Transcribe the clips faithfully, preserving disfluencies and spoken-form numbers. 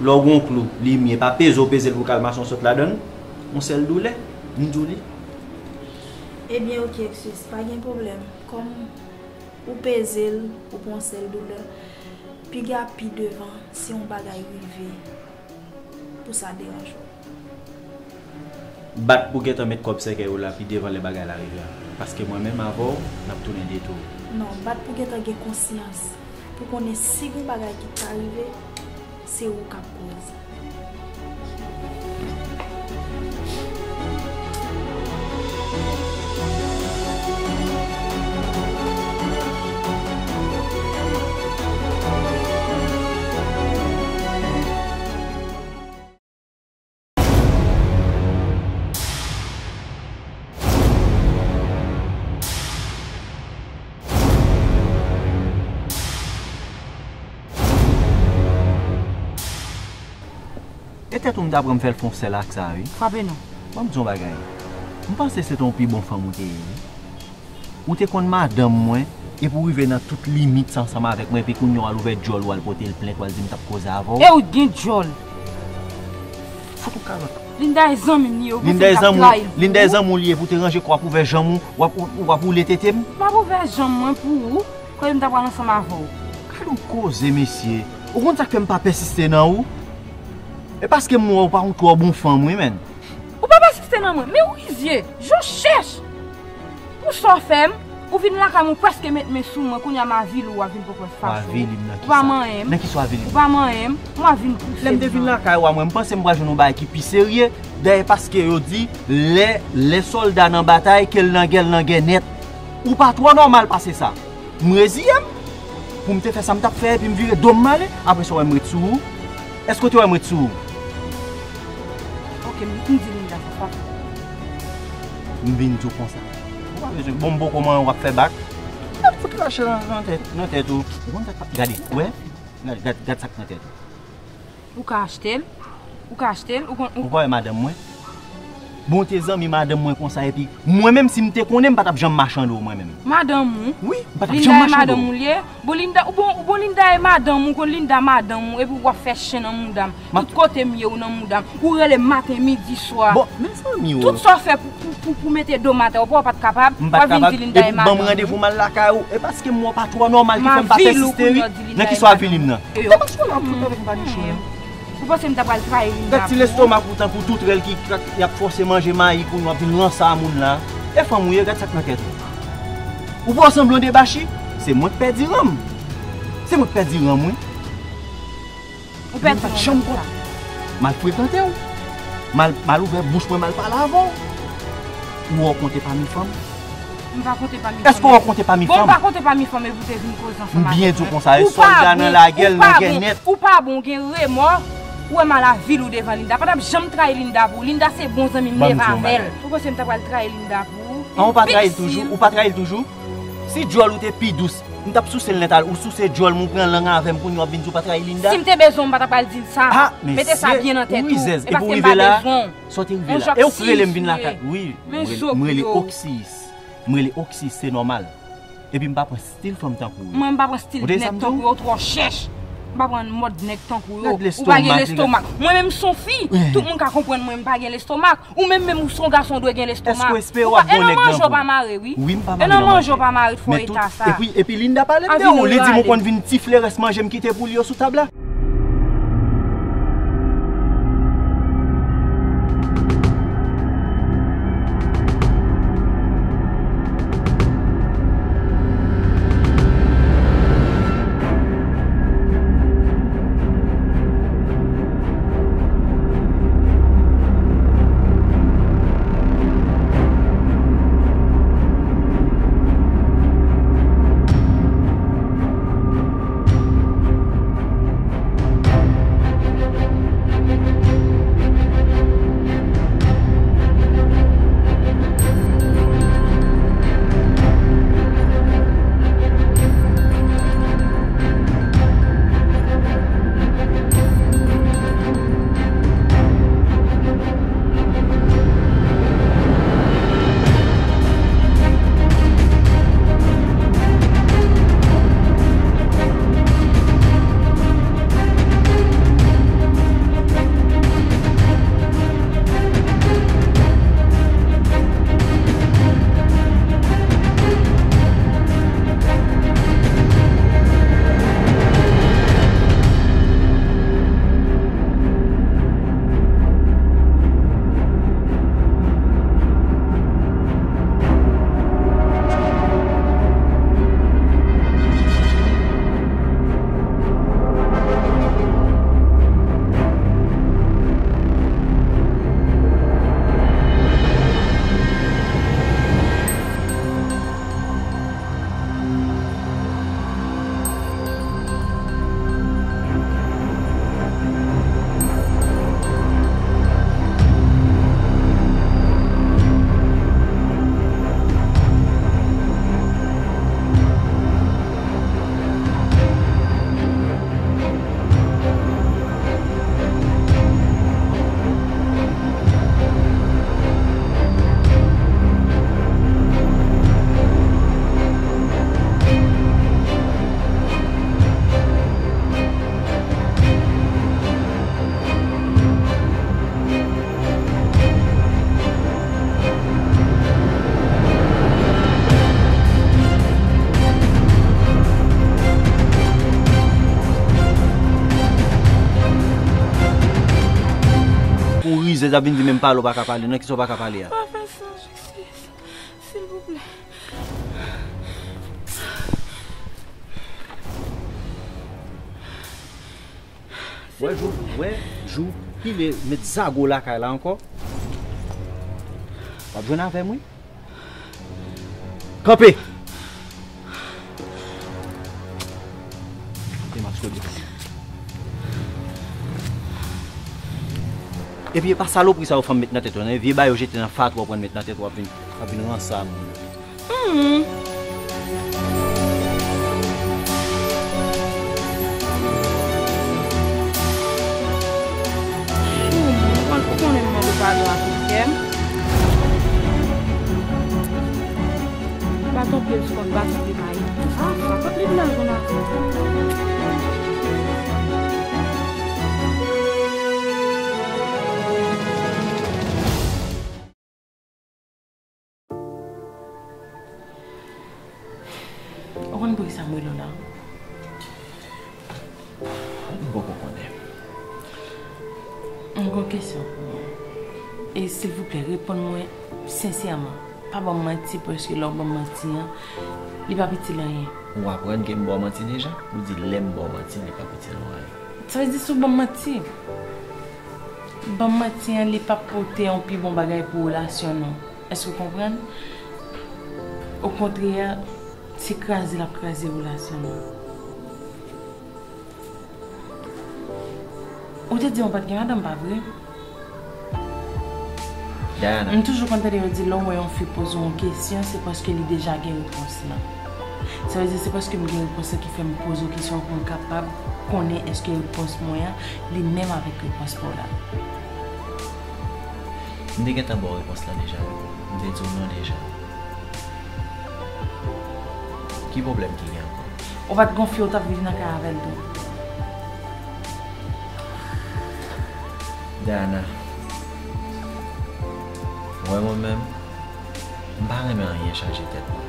Lè w gen yon klou, limyè, pa peze w peze l pou kalmasyon sot ladan l. Yon sèl doulè, m di w li. Ebyen, oke, eksis, pa gen pwoblèm. Kòm ou peze l, ou pran yon sèl doulè, piga pi devan, si yon bagay rive, pou sa deranje w. Bat pou gentan met kòb sèkèy ou la pi devan lè bagay la rive a. Paske mwen menm avè w, n ap tounen de tou. Non, bat pou gentan gen konsyans. Pou konnen si gon bagay ki ka rive, se ou k ap koz. E tèt ou m ta pran m fè l fè yon sèl ak sa, wi. Frape non. Ban m di yon bagay. M panse se te yon pi bon fanm ou te ye, wi. Ou te konn madanm mwen, epi w rive nan tout limit sa ansanm avèk mwen, epi kounye a w al ouvè djòl ou al pote l plent, w al di m t ap koze avè w. E ou t gen djòl. Fout ou kalòt. Linda e zanmi m li ye, ou panse m t ap trayi l pou ou? Linda e zanmi w li ye, pou te ranje kò w ap ouvè janm ou, w ap, w ap woule tete m. M ap ouvè janm mwen pou ou, kote m ta pral ansanm avè w. Gade yon koze, mesye. Ou konn sa k fè m pa pèsiste nan ou? E paske m wè w pa yon twò bon fanm, wi, menn. Ou pa pèsiste nan mwen, men ou rizye, jan w chèch. Pou sa w fè m, ou vin lakay mwen, ou prèske met men sou mwen, kounye a m avili w, w ap vin pran pòz fache w. Ou avili m nan kisa? Ou pa manyen m. Nan kisa w avili m? Ou pa manyen m, m ap vin pouse m nan. Lè m te vin lakay ou a mwen, m panse m pral jwenn yon bagay ki pi serye. Dayè paske yo di, lè, lè sòlda nan batay, ke l nan gè, l nan gè nèt. Ou pa twò nòmal pase sa. M reziye m. Pou m te fè sa m t ap fè, epi m vire do m m ale, apre sa w wè m ret sou ou. Èske w te wè m ret sou ou? Ok, m, m di Linda sa, sa. M vin di w konsa. Ou pa bezwen, bon, m poko manyen w ap fè bak. Gad fout rache nan, nan tèt, nan tèt ou. Ou konn sa k ap, gade, ou wè? Gad, gad, gad sa k nan tèt ou. Ou ka achte l. Ou ka achte l. Ou konn, ou... Ou pa wè madanm mwen? Bon, te zanmi madanm mwen konsa, epi mwen menm, si m te konnen, m pa t ap janm mache anlè w, mwen menm. Madanm ou? Wi, m pa t ap janm mache anlè w. Linda e madanm ou li ye? Bon, Linda, ou bon, ou bon, Linda e madanm ou, konn Linda madanm ou, epi w ap fè chen nan mouda m. Tout kote m ye, ou nan mouda m. Ou rele m maten, midi, swa. Bon, mezanmi, oh. Tout sa w fè pou, pou, pou, pou mete do m atè, ou pa, w pa t kapab. M pa t kapab. W ap vin di Linda e madanm ou. Epi w ban m randevou m al lakay ou. E paske m wè w pa twò nòmal ki fè m pa pèsiste, wi. Nan kisa w avili m nan? Ou panse m t ap pral trayi Linda pou ou? Gad ti lestomak ou tankou toutrèl ki, k ap, y ap fòse manje mayi kounye a w ap vin ranse a moun la. E fanm ou ye, gad sa k nan tèt ou. Ou pran sanblan debachi? Se mwen k pèdi ranm. Se mwen k pèdi ranm, wi. Ou pèdi ranm konsa. M al frekante w. M al, m al ouvè bouch mwen, m al pale avè w. Ou wè w konte pami fanm? M pa konte pami fanm. Èske w wè w konte pami fanm? Bon, m pa konte pami fanm epi w te vin koze ansanm avèk mwen. M byen di w konsa, e sòlda nan lagè l, nan gè nèt. Ou pa bon, ou pa bon, ou gen remò. Ou wè m al avili w devan Linda. Pa t ap janm trayi Linda pou ou. Linda se bon zanmi m, m leve avè l. Ou panse m ta pral trayi Linda pou ou? An, ou pa trayi l toujou? Ou pa trayi l toujou? Si djòl ou te pi dous, m t ap souse l nèt al, ou souse djòl m, ou pran lang avè m, kounye a w ap vin di w pa trayi Linda? Si m te bezwen w, m pa t ap pral di l sa. Mete sa byen nan tèt ou. E paske m pa bezwen w. Sa w te rive la? E ou k rele m vin lakay? Wi, m rele, m rele Oksiyis. M rele Oksiyis, se nòmal. Epi m pa pran stil fanm tankou yo. Mwen, m pa pran stil nèg tankou yo, ou twò chèch. M pa pran mòd nèg tankou yo. Ou pa gen lestomak. Mwen menm, m s on fi. Tout moun ka konprann mwen, m pa gen lestomak. Ou menm, menm ou s on gason, ou dwe gen lestomak. Èske w espere w ap gen yon nèg nan vi w? E nan manje w pa mare, wi. Wi, m pa mare nan manje. E nan manje w pa mare, fò eta sa. Epi, epi Linda pale m de ou, li di m ou konn vin tifle rès manje m kite pou li yo sou tab la. Ou rizèz ap vin di menm pale w pa ka pale. Nan kisa w pa ka pale a? Pa fè sa, Jezi. Silvouplè. Wè jou, wè jou pile met zago lakay la ankò. W ap jwenn avè m, wi. Kanpe! Kite maske w devan. Epi e pa salopri sa yo fanm met nan tèt yo, non, e vye bagay yo jete nan fatra w pran met nan tèt w, w ap vin, w ap vin ranse a moun. Hmm. Ou konnen m mande padon a tout kè m. Baton pye l sou kont baton pye mayi. Ah, sa pa pli blan jounalis. Ou konn poukisa m rele w la? M poko konnen. M gon kesyon pou ou. E silvouplè, reponn mwen sensèman. Pa ban m manti, paske lè w ban m manti an, li p ap itil anyen. Ou aprann ke m ba w manti deja? Ou di lè m ba w manti, li p ap itil ou anyen. Sa vle di si w ban m manti. Ban m manti an, li p ap pote yon pi bon bagay pou relasyon nou. Èske w konprann? Okontrè, se kraze l ap kraze relasyon nou. Ou te di m ou pa t gen madanm, pa vre? Diana. M toujou konn tande yo di lè w wè yon fi poze w yon kesyon, se paske li deja gen repons lan. Sa vle di se paske m gen repons lan ki fè m poze w kesyon an pou m kapab konnen èske repons mwen an li menm avèk repons pa w la. M te gentan ba w repons lan deja, wi. M te di w non deja. Ki pwoblèm ki gen ankò? Ou pa t gon fi ou t ap viv nan kay avè l tou? Diana, ou wè mwen menm, m pa renmen anyen chaje tèt mwen.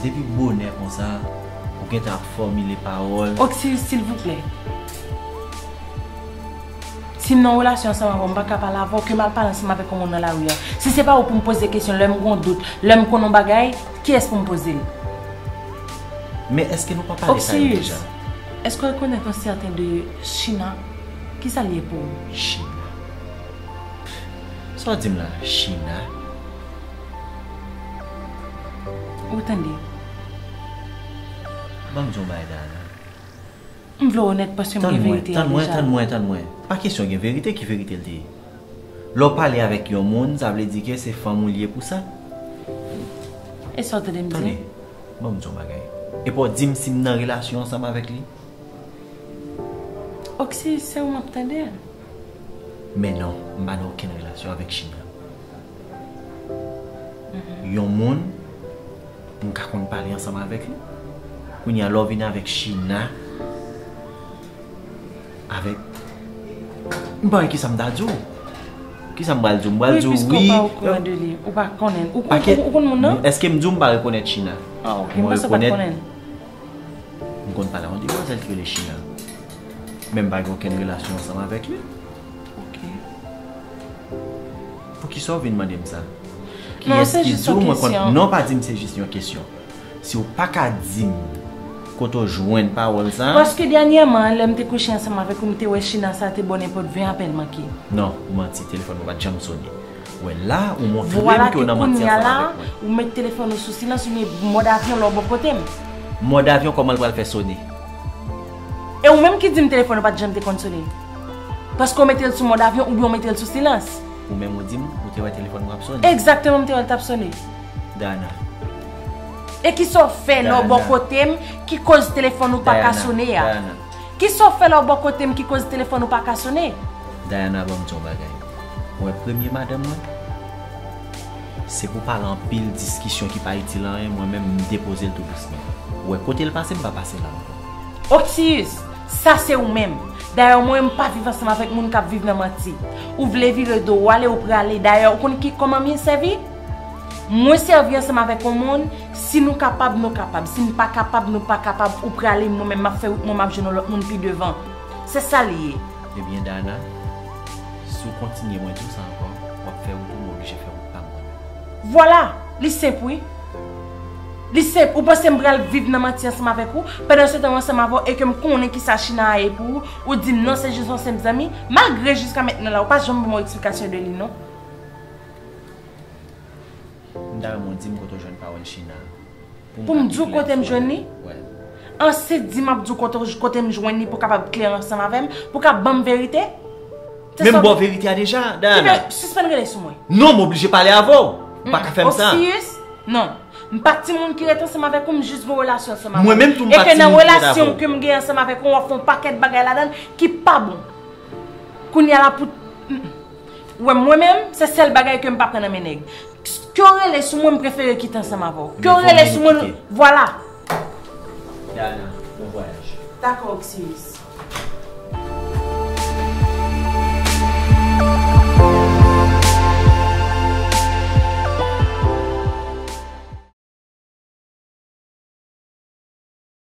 Depi bonè konsa, ou gentan ap fòmile pawòl. Oksiris, silvouplè. Si m nan yon relasyon ansanm avè w, m pa ka pale avè w, ke m al pale ansanm avèk yon moun nan lari a. Si se pa ou pou m poze kesyon, lè m gon dout, lè m konn yon bagay, kiyès pou m poze l? Men èske nou pa pale sa yo deja? Oksiris, èske w rekonèt yon sèten de China? Kisa l ye pou ou? China? Sa w di m la, China? Ou tande? Ban m di w yon bagay, Diana. M vle w onèt paske m gen verite a deja. Tann mwen, tann mwen, tann mwen. Pa kesyon gen verite, ki verite l te ye? Lè w pale avèk yon moun, sa vle di ke se fanm ou l ye pou sa? E sa w tande m di? Tande, ban m di w yon bagay. Epi w di m si m nan relasyon ansanm avèk li? Oksiris, se ou m ap tande a. Men non, m pa nan okenn relasyon avèk China. Yon moun, m ka konn pale ansanm avèk li. Kounye a, lè w vin avèk China, avèk, m pa wè kisa m ta di w. Kisa m pral di w? M pral di w wi. Wi, piske w pa okouran de li. Ou pa konnen. Ou, ou, ou konn moun nan? Èske m di w m pa rekonèt China? Ah, ok. M panse w pa t konnen. M konn pale a yon demwazèl ki rele China. Men m pa gen okenn relasyon ansanm avèk li. Ok. Poukisa w vin mande m sa? Kiyès ki di w mwen konn... Non, pa di m se jis yon kesyon. Si w pa ka di m kote w jwenn pawòl sa. Paske dènyèman, lè m te kouche ansanm avèk ou, m te wè China sa te ba w nenpòt ven apèl manke. Non, ou manti, telefòn mwen pa t janm sone. Wè la, ou montre m ke w nan manti ansanm avèk mwen. Vwala ke kounye a la, ou met telefòn ou sou silans, ou met mòd avyon lè w bò kote m. Mòd avyon, kòman l pral fè sone? E ou menm ki di m telefòn ou pa t janm te konn sone. Paske w mete l sou mòd avyon oubyen w mete l sou silans. Ou menm ou di m, ou te wè telefòn mwen ap sone. Egzakteman, m te wè l t ap sone. Diana. E kisa w fè lè w bò kote m ki koz telefòn ou pa ka sone a? Diana. Kisa w fè lè w bò kote m ki koz telefòn ou pa ka sone? Diana, ban m di w yon bagay. Ou wè premye madanm mwen? Se pou pale anpil diskisyon ki pa itil anyen, mwen menm m depoze l tou dousman. Ou wè kote l pase, m pa pase la ankò. Oksiris, sa se ou menm. Dayè mwen, m pa viv ansanm avèk moun k ap viv nan manti. Ou vle vire do w ale, ou prale. Dayè, ou konn ki, kòman m ye sèvi? Mwen sèvi ansanm avèk yon moun, si nou kapab, nou kapab. Si n pa kapab, nou pa kapab. Ou prale, mwen menm, m ap fè wout mwen, m ap jwenn yon lòt moun pi devan. Se sa l ye. Ebyen, Dana, Si w kontinye, mwen di w sa ankò, w ap fè wout ou, m oblije fè wout pa m mwen menm. Vwala! Li senp, wi. Li senp. Ou panse m pral viv nan manti ansanm avèk ou? Pandan se tan, ansanm avè w, e ke m konnen ki sa China a ye pou ou, ou di m non, se jis yon senp zanmi. Malgre jiska mentnan la, ou pa janm ban m yon eksplikasyon de li, non. M ta renmen w di m kote w jwenn pawòl China. Pou m di w kote m jwenn li? An se di m ap di w kote, kote m jwenn li pou w kapab klè ansanm avè m, pou w ka ban m verite? Men m ba w verite a deja, Dayana. Sispann rele sou mwen. Non, m oblije pale avè w. M pa ka fè m sa. Oksiyis, non. M pa timoun ki ret ansanm avèk ou, m jis gen relasyon ansanm avè w. Mwen menm tou m pa timoun ki ret avè w. E ke nan relasyon ke m gen ansanm avèk ou, w ap fè yon pakèt bagay ladan l ki pa bon. Kounye a la pou, mm, mm. Ou wè, mwen menm, se sèl bagay ke m pa pran nan men nèg. Ke w rele sou mwen, m prefere kite ansanm avè w. Ke w rele sou mwen, vwala. Dayana, bon vwayaj. Dakò, Oksiyis.